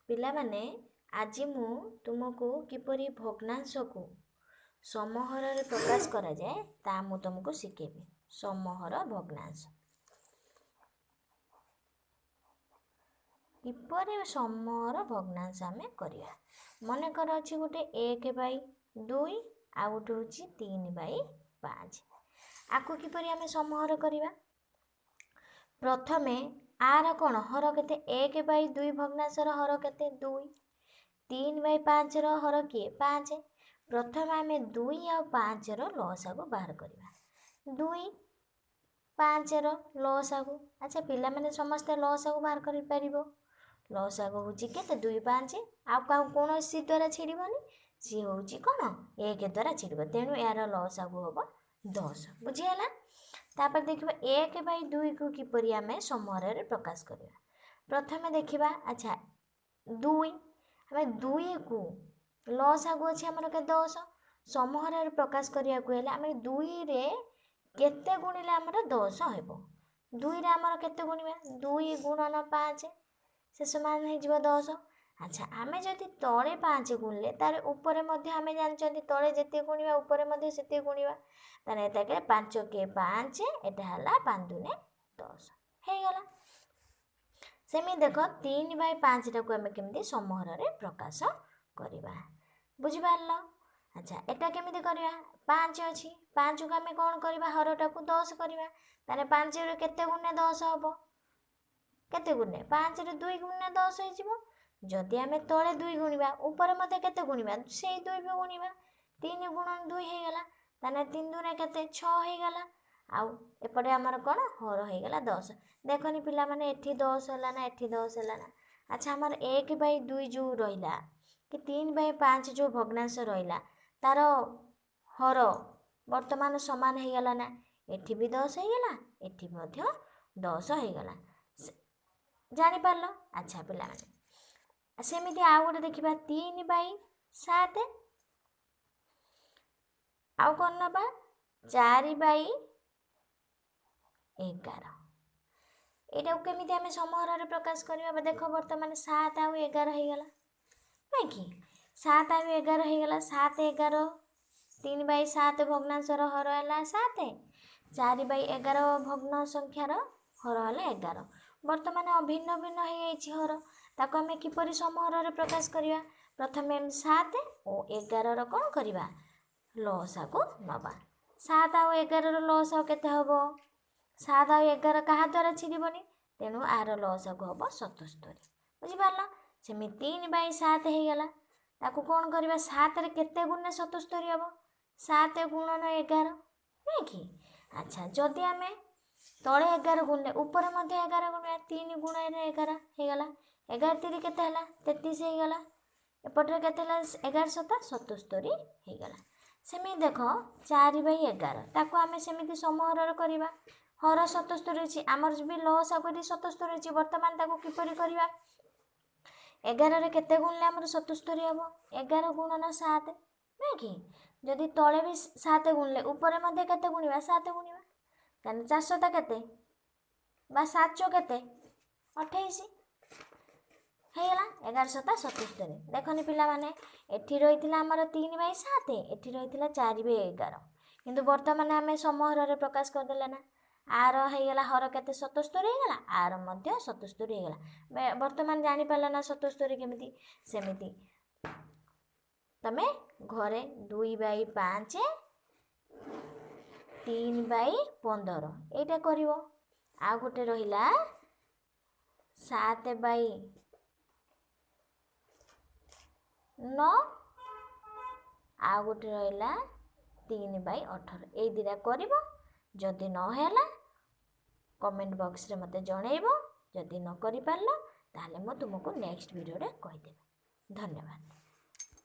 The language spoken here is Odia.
ପିଲାମାନେ, ଆଜି ମୁଁ ତୁମକୁ କିପରି ଭଗ୍ନାଂଶକୁ ସମହରରେ ପ୍ରକାଶ କରାଯାଏ ତାହା ମୁଁ ତୁମକୁ ଶିଖେଇବି। ସମହର ଭଗ୍ନାଂଶ କିପରି ସମହର ଭଗ୍ନାଂଶ ଆମେ କରିବା। ମନେକର ଅଛି ଗୋଟେ 1/2 ଆଉ ଗୋଟେ ହେଉଛି 3/5। ଆକୁ କିପରି ଆମେ ସମହର କରିବା? ପ୍ରଥମେ ଆର କ'ଣ ହର କେତେ? 1/2 ଭଗ୍ନାଂଶର ହର କେତେ? 2। 3/5ର ହର କିଏ? 5। ପ୍ରଥମେ ଆମେ 2 ଆଉ 5ର ଲସାଗୁ ବାହାର କରିବା। 2 5ର ଲସାଗୁ। ଆଚ୍ଛା ପିଲାମାନେ, ସମସ୍ତେ ଲସାଗୁ ବାହାର କରିପାରିବ? ଲସାଗୁ ହେଉଛି କେତେ? 2 5, ଆଉ କୌଣସି ଦ୍ୱାରା ଛିଡ଼ିବନି, ସିଏ ହେଉଛି କ'ଣ? 1 ଦ୍ୱାରା ଛିଡ଼ିବ। ତେଣୁ ଏହାର ଲସାଗୁ ହେବ 10। ବୁଝିହେଲା? ତାପରେ ଦେଖିବା 1/2କୁ କିପରି ଆମେ ସମହରରେ ପ୍ରକାଶ କରିବା। ପ୍ରଥମେ ଦେଖିବା, ଆଚ୍ଛା 2, ଆମେ 2କୁ ଲସାଗୁ ଅଛି ଆମର କେତେ? 10। ସମହରରେ ପ୍ରକାଶ କରିବାକୁ ହେଲେ ଆମେ 2ରେ କେତେ ଗୁଣିଲେ ଆମର 10 ହେବ? 2ରେ ଆମର କେତେ ଗୁଣିବା? 2 ଗୁଣନ 5, ସେ ସମାନ ହେଇଯିବ 10। ଆଚ୍ଛା, ଆମେ ଯଦି ତଳେ 5 ଗୁଣିଲେ ତାର ଉପରେ ମଧ୍ୟ, ଆମେ ଜାଣିଛନ୍ତି ତଳେ ଯେତିକି ଗୁଣିବା ଉପରେ ମଧ୍ୟ ସେତିକି ଗୁଣିବା। ତାହେଲେ ଏଟାକେ 5 କେ 5, ଏଟା ହେଲା 5 ଦୁନେ 10 ହେଇଗଲା। ସେମିତି ଦେଖ, 3/5ଟାକୁ ଆମେ କେମିତି ସମହରରେ ପ୍ରକାଶ କରିବା, ବୁଝିପାରିଲ? ଆଚ୍ଛା, ଏଟା କେମିତି କରିବା? 5 ଅଛି, 5କୁ ଆମେ କ'ଣ କରିବା? ହରଟାକୁ 10 କରିବା। ତାହେଲେ 5ରେ କେତେ ଗୁଣେ 10 ହେବ? କେତେ ଗୁଣେ? 5ରେ 2 ଗୁଣେ 10 ହେଇଯିବ। ଯଦି ଆମେ ତଳେ 2 ଗୁଣିବା, ଉପରେ ମଧ୍ୟ କେତେ ଗୁଣିବା? ସେଇ 2 ବି ଗୁଣିବା। 3 ଗୁଣ 2 ହେଇଗଲା। ତାହେଲେ 3 ଦୁନେ କେତେ? 6 ହେଇଗଲା। ଆଉ ଏପଟେ ଆମର କ'ଣ ହର ହେଇଗଲା? 10। ଦେଖନି ପିଲାମାନେ, ଏଠି 10 ହେଲା ନା, ଏଠି 10 ହେଲା ନା? ଆଚ୍ଛା, ଆମର 1/2 ଯେଉଁ ରହିଲା କି 3/5 ଯେଉଁ ଭଗ୍ନାଂଶ ରହିଲା, ତାର ହର ବର୍ତ୍ତମାନ ସମାନ ହେଇଗଲା ନା? ଏଠି ବି 10 ହେଇଗଲା, ଏଠି ମଧ୍ୟ 10 ହେଇଗଲା। ଜାଣିପାରିଲ? ଆଚ୍ଛା ପିଲାମାନେ, ସେମିତି ଆଉ ଗୋଟେ ଦେଖିବା, 3/7, ଆଉ କ'ଣ ନେବା? 4/11। ଏଇଟାକୁ କେମିତି ଆମେ ସମହରରେ ପ୍ରକାଶ କରିବା? ଦେଖ, ବର୍ତ୍ତମାନ 7 ଆଉ 11 ହେଇଗଲା ନାଇଁ କି? 7 ଆଉ 11 ହେଇଗଲା। 7 11, 3/7 ଭଗ୍ନାଂଶର ହର ହେଲା 7, 4/11 ଭଗ୍ନ ସଂଖ୍ୟାର ହର ହେଲା 11। ବର୍ତ୍ତମାନ ଭିନ୍ନ ଭିନ୍ନ ହେଇଯାଇଛି ହର, ତାକୁ ଆମେ କିପରି ସମହରରେ ପ୍ରକାଶ କରିବା? ପ୍ରଥମେ 7 ଓ 11ର କ'ଣ କରିବା? ଲସାଗୁ ନେବା। 7 ଆଉ 11ର ଲସାଗୁ କେତେ ହେବ? 7 ଆଉ 11 କାହା ଦ୍ୱାରା ଛିଡ଼ିବନି, ତେଣୁ ଆର ଲସାଗୁ ହେବ 77। ବୁଝିପାରିଲ? ସେମିତି 3/7 ହେଇଗଲା, ତାକୁ କ'ଣ କରିବା? 7ରେ କେତେ ଗୁଣରେ 77 ହେବ? 7 ଗୁଣନ 11 ନୁହେଁ କି? ଆଚ୍ଛା, ଯଦି ଆମେ ତଳେ 11 ଗୁଣିଲେ ଉପରେ ମଧ୍ୟ 11 ଗୁଣିବା। 3 ଗୁଣରେ 11 ହେଇଗଲା। 11 ତିରି କେତେ ହେଲା? 33 ହେଇଗଲା। ଏପଟରେ କେତେ ହେଲା? 11 ସତା 77 ହେଇଗଲା। ସେମିତି ଦେଖ, 4/11, ତାକୁ ଆମେ ସେମିତି ସମହରରେ କରିବା। ହର 77 ଅଛି, ଆମର ବି ଲସାଗୁ ଏଠି 77 ଅଛି। ବର୍ତ୍ତମାନ ତାକୁ କିପରି କରିବା? 11ରେ କେତେ ଗୁଣିଲେ ଆମର 77 ହେବ? 11 ଗୁଣନ 7 ନୁହେଁ କି? ଯଦି ତଳେ ବି 7 ଗୁଣିଲେ ଉପରେ ମଧ୍ୟ କେତେ ଗୁଣିବା? 7 ଗୁଣିବା। ତାହେଲେ 4 ଶତା କେତେ ବା 7 କେତେ? 28 ହେଇଗଲା। 11 ଶତା 77। ଦେଖନି ପିଲାମାନେ, ଏଠି ରହିଥିଲା ଆମର 3/7, ଏଠି ରହିଥିଲା 4/11, କିନ୍ତୁ ବର୍ତ୍ତମାନ ଆମେ ସମହରରେ ପ୍ରକାଶ କରିଦେଲେ ନା, ଆର ହେଇଗଲା ହର କେତେ? 77 ହେଇଗଲା। ଆର ମଧ୍ୟ 77 ହେଇଗଲା। ବର୍ତ୍ତମାନ ଜାଣିପାରିଲ ନା 77 କେମିତି? ସେମିତି ତମେ ଘରେ 2/5, 3/15 ଏଇଟା କରିବ। ଆଉ ଗୋଟେ ରହିଲା 7/9, ଆଉ ଗୋଟେ ରହିଲା 3/18। ଏଇ ଦୁଇଟା କରିବ। ଯଦି ନହେଲା କମେଣ୍ଟ ବକ୍ସରେ ମୋତେ ଜଣେଇବ। ଯଦି ନ କରିପାରିଲ ତାହେଲେ ମୁଁ ତୁମକୁ ନେକ୍ସଟ ଭିଡ଼ିଓରେ କହିଦେବି। ଧନ୍ୟବାଦ।